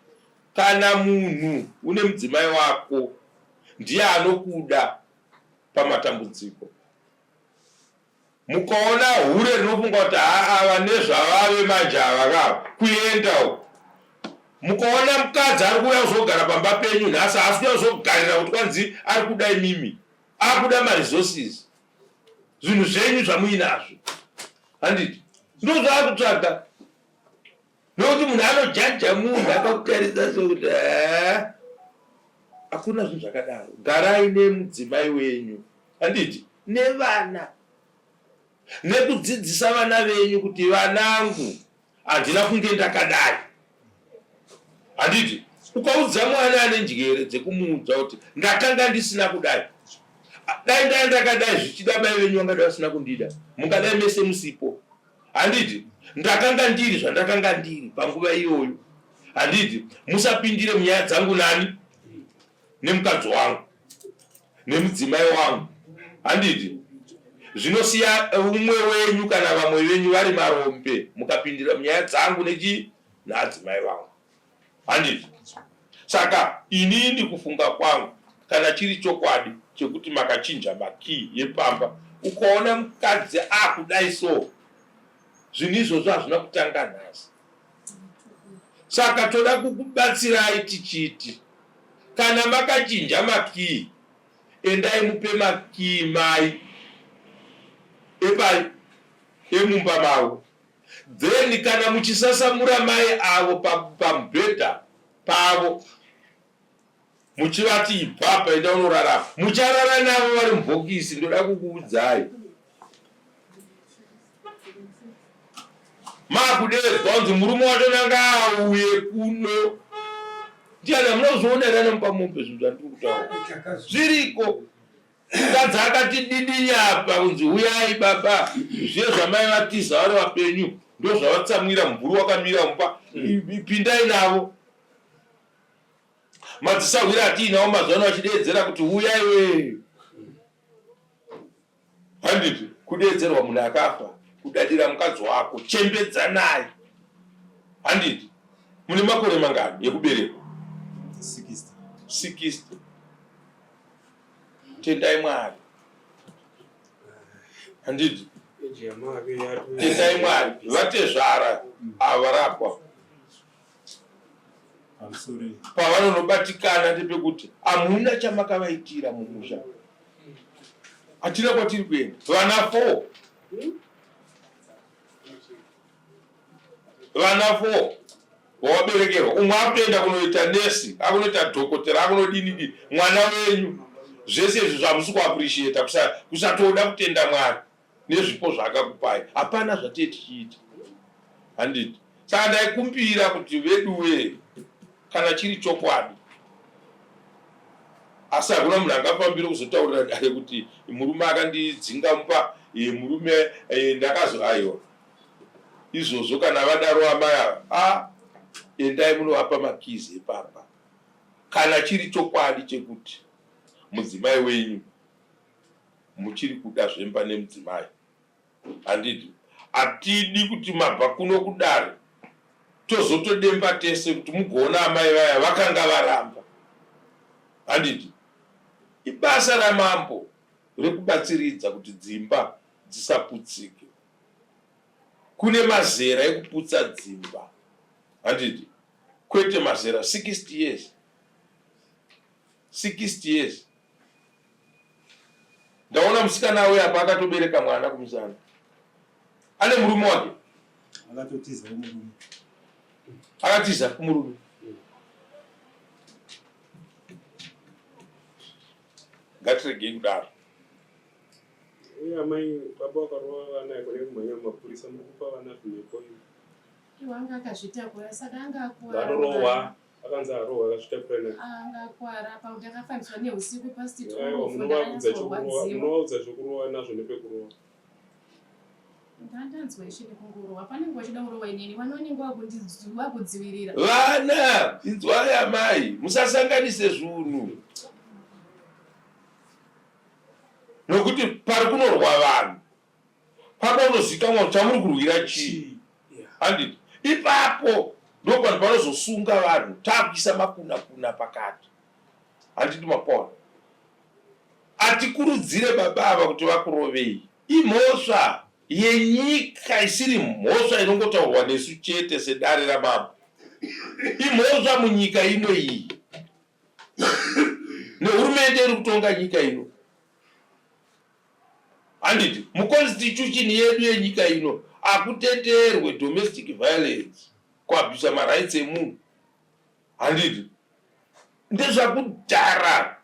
S3: kana munhu une mudzimai wako ndiye anokuda pamatambudziko Mukaona hure rinofunga kuti haa ava nezvavave manje ava ka kuenda uko. Mukaona mukadzi ari kuuya kuzogara pamba penyu nhasi haasi kuuya kuzogarira kuti kwanzi ari kuda imimi. Akuda maresources. Zvinhu zvenyu zvamuinazvo. Handiti? Ndozvaakutsvaga. Nokuti munhu anojaja munhu akakutarisa sokuti haa hakuna zvinhu zvakadaro. Garai nemudzimai wenyu. Handiti? Nevana. Nekudzidzisa vana venyu kuti vanangu handina kunge ndakadai. Handiti? Ukaudza mwana ane njere dzekumuudza kuti ndakanga ndisina kudai. Dai ndai ndakadai zvichida mai venyu vangadai vasina kundida. Mungadai mese musipo. Handiti? Ndakanga ndiri zvandakanga ndiri panguva iyoyo. Handiti? Musapindire munyaya dzangu nani? Nemukadzi wangu. Nemudzimai wangu. Handiti? Zvinosiya umwe wenyu kana vamwe venyu vari marombe mukapindira munyaya dzangu nechii? Naadzimai vangu. Handiti? Saka inini kufunga kwangu kana chiri chokwadi chekuti makachinja makey yepamba ukaona mukadzi akudai so zvinhu izvozvo hazvina kutanga nhasi. Saka toda kukubatsirai tichiti kana makachinja makey endai mupe makey mai epai emumba mavo Then kana muchisasamura mai avo pamubhedha pavo muchivati ibva apa enda unorara mucharara navo vari mubhokisi ndoda kukuudzai makudeedzwa kunzi murume wacho nanga auye kuno. Ndiani hamuna kuzviona here anomupa mombe zvinhu zvandiri kutaura? Zviriko. Mukadzi akati didini apa kunzi huyai baba zviye zvamai vatiza vari vapenyu ndozvavatsamwira mumvuri wakamira mumba pindai navo. Madzisahwira atiinawo mazuva ano achideedzera kuti huyai wee. Handiti kudeedzerwa munhu akafa kudadira mukadzi wako chembedzanai. Handiti mune makore mangani ekuberekwa?
S1: 60.
S3: 60. Tendai Mwari. Handiti tendai Mwari vatezvara ava varapwa. Pavanonobatikana ndepekuti hamuna chamakavaitira mumusha. Hatina kwatiri kuenda. Vana 4. Vana 4 wawaberekerwa umwe akutoenda kunoita nesi akunoita dhokotera akunodini dini mwana wenyu zvese izvi zvamusi kuappreciata kusatoda kutenda Mwari. nezvipo zvaakakupai hapana zvatee tichiita handiti saka ndaikumbira kuti veduwee kana chiri chokwadi asi hakuna munhu angafambire kuzotaurira dare kuti murume akandidzinga mumba eh, murume eh, ndakazo aiwa izvozvo kana vadaro amai ava a endai munovapa makizi epamba kana chiri chokwadi chekuti mudzimai wenyu muchiri kuda zvemba nemudzimai handiti hatidi kuti mabva kuno kudare tozotodemba tese kuti mugoona amai vaya vakanga varamba handiti ibasa ramambo rekubatsiridza kuti dzimba dzisaputsike kune mazera ekuputsa dzimba handiti kwete mazera 60 years 60 years Ndaona musikana auya apa akatobereka mwana kumusana. Ane murume wake.
S1: Akatotiza kumurume.
S3: Akatiza kumurume. Ngatiregei kudaro.
S5: Uye amai baba vakarova vana kune kumhanya mumapurisa muri kupa vana zvimhepo izvi.
S4: Iwo anga akazvitakura saka anga akuwara.
S5: Vanorohwa akanzi arohwa akazvitakura
S4: ne. Anga akuwara apa kuti akafambiswa neusiku past
S5: 12. Aiwa munovaudza chokurowa munovaudza zvokurowa nazvo nepekurova.
S4: Ndandanzwa ishe nekungorohwa panenge vachida kurohwa inini vana vanenge vakudzivirira.
S3: Vana inzwai amai musasanganise zvunhu nokuti pari kunorwa vanhu Papa unozikanwa kuti chamuri kurwira chii handiti ipapo ndopanhu panozosunga vanhu takuisa makuna kuna pakati handiti mapona atikurudzire baba ava kuti vakurovei imhosva yenyika isiri mhosva inongotaurwa nesu chete sedare ramambo imhosva munyika ino iyi nehurumende iri kutonga nyika ino Handiti muconstitution yedu yenyika ino hakutenderwe domestic violence kuabhusa marights emunhu handiti ndezvakudhara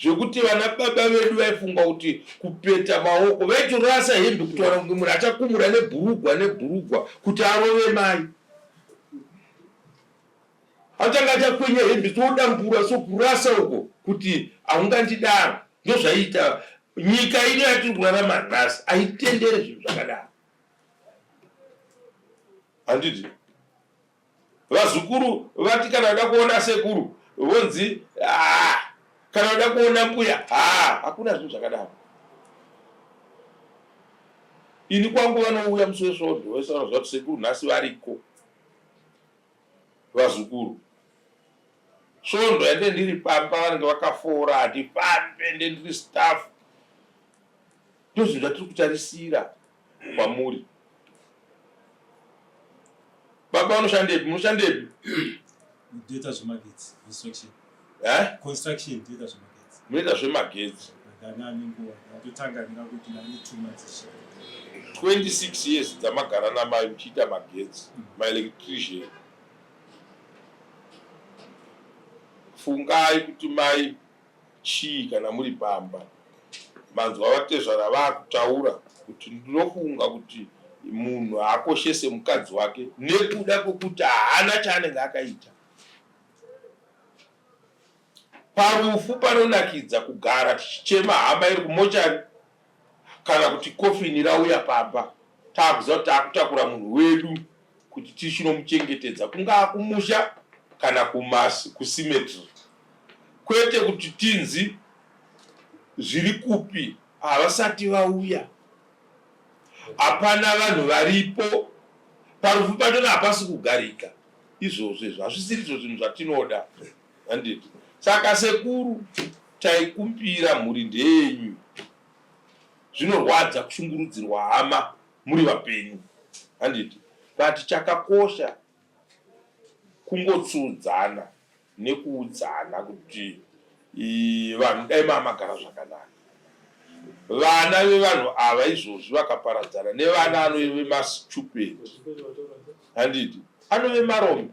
S3: zvekuti vana baba vedu vaifunga kuti kupeta maoko vaitorasa hembe kutaura kunge munhu achakumura nebhurugwa nebhurugwa kuti arove mai Atanga achakwenya hembe todambura so kurasa uko kuti haungandidaro ndozvaiita nyika ino yatiri kurarama nhasi haitendere zvinhu zvakadaro handiti vazukuru vati kana vada kuona sekuru vonzi ah, kana vada kuona mbuya ha hakuna zvinhu zvakadaro ini kwangu vanouya musi wesvondo vese vanoziva kuti sekuru nhasi variko Vazukuru. Svondo yande ndiri pamba vanenge vakafora handifambe nde ndiri staff. Ndozvinhu zvatiri kutarisira kwamuri. Baba vanoshandepi? Munoshandepi?
S1: Ndoita zvemagetsi, construction.
S3: Eh?
S1: Construction ndoita zvemagetsi.
S3: Munoita zvemagetsi.
S1: Ndana nenguva ndatotanga ndingakuti ndane 2 months.
S3: 26 years dzamagara namai muchiita magetsi, maelectrician. Fungai kuti mai chii kana muri pamba. Manzwa vatezvara vakutaura kuti ndinofunga kuti munhu haakoshese mukadzi wake nekuda kwekuti haana chaanenge akaita. Parufu panonakidza kugara tichichema hama iri kumochari kana kuti kofini rauya pamba taakuziva kuti taakutakura munhu wedu kuti tichinomuchengetedza kungaa kumusha kana kumasi kusimetry kwete kuti tinzi zviri kupi havasati vauya hapana vanhu varipo parufu pachona hapasi kugarika izvozvo izvo hazvisiri izvo zvinhu zvatinoda handiti saka sekuru taikumbira mhuri ndeyenyu zvinorwadza kushungurudzirwa hama muri vapenyu handiti but chakakosha kungotsuudzana nekuudzana kuti vanhu dai mamagara zvakanaka vana vevanhu ava izvozvi vakaparadzana nevana anove mastupid handiti anove marombe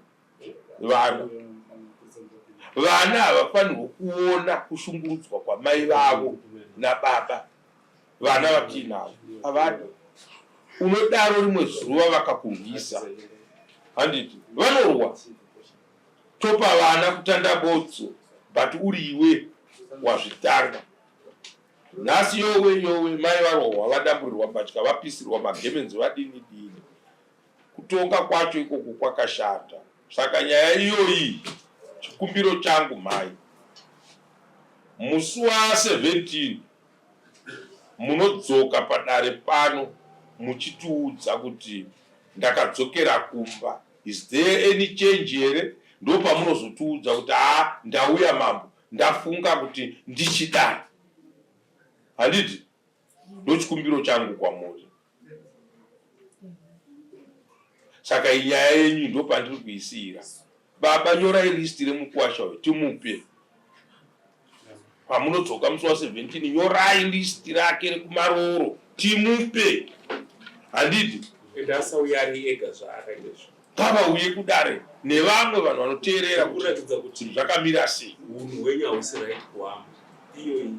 S3: vana vana havafanirwe kuona kushungurudzwa kwamai vavo nababa vana vatiinavo havadi unodaro rimwe zuva vakakurwisa handiti vanorwa topa vana kutanda botso but uri iwe wazvitanga nhasi yowe yowe mai varohwa vadamburirwa mbatya vapisirwa magemenzi vadini dini Kutonga kwacho ikoko kwakashata. Saka nyaya iyoyi chikumbiro changu mhai musi wa 17 munodzoka padare pano muchitiudza kuti ndakadzokera kumba is there any change here ndopamunozotiudza kuti haa ndauya mambo ndafunga kuti ndichidai handiti ndochikumbiro changu kwamuri saka inyaya yenyu ndopandiri kuisiira baba nyorai list remukuwasha uyu timupe pamunodzoka musi wa 17 nyorai list rake rekumarooro timupe handiti
S5: asauya ari ega zvaakaita izvo
S3: ngavauye kudare nevamwe vanhu vanoteerera
S5: kuratidza kuti
S3: zvakamira sei
S5: unhu hwenyu hausi right kuhama iyoyi.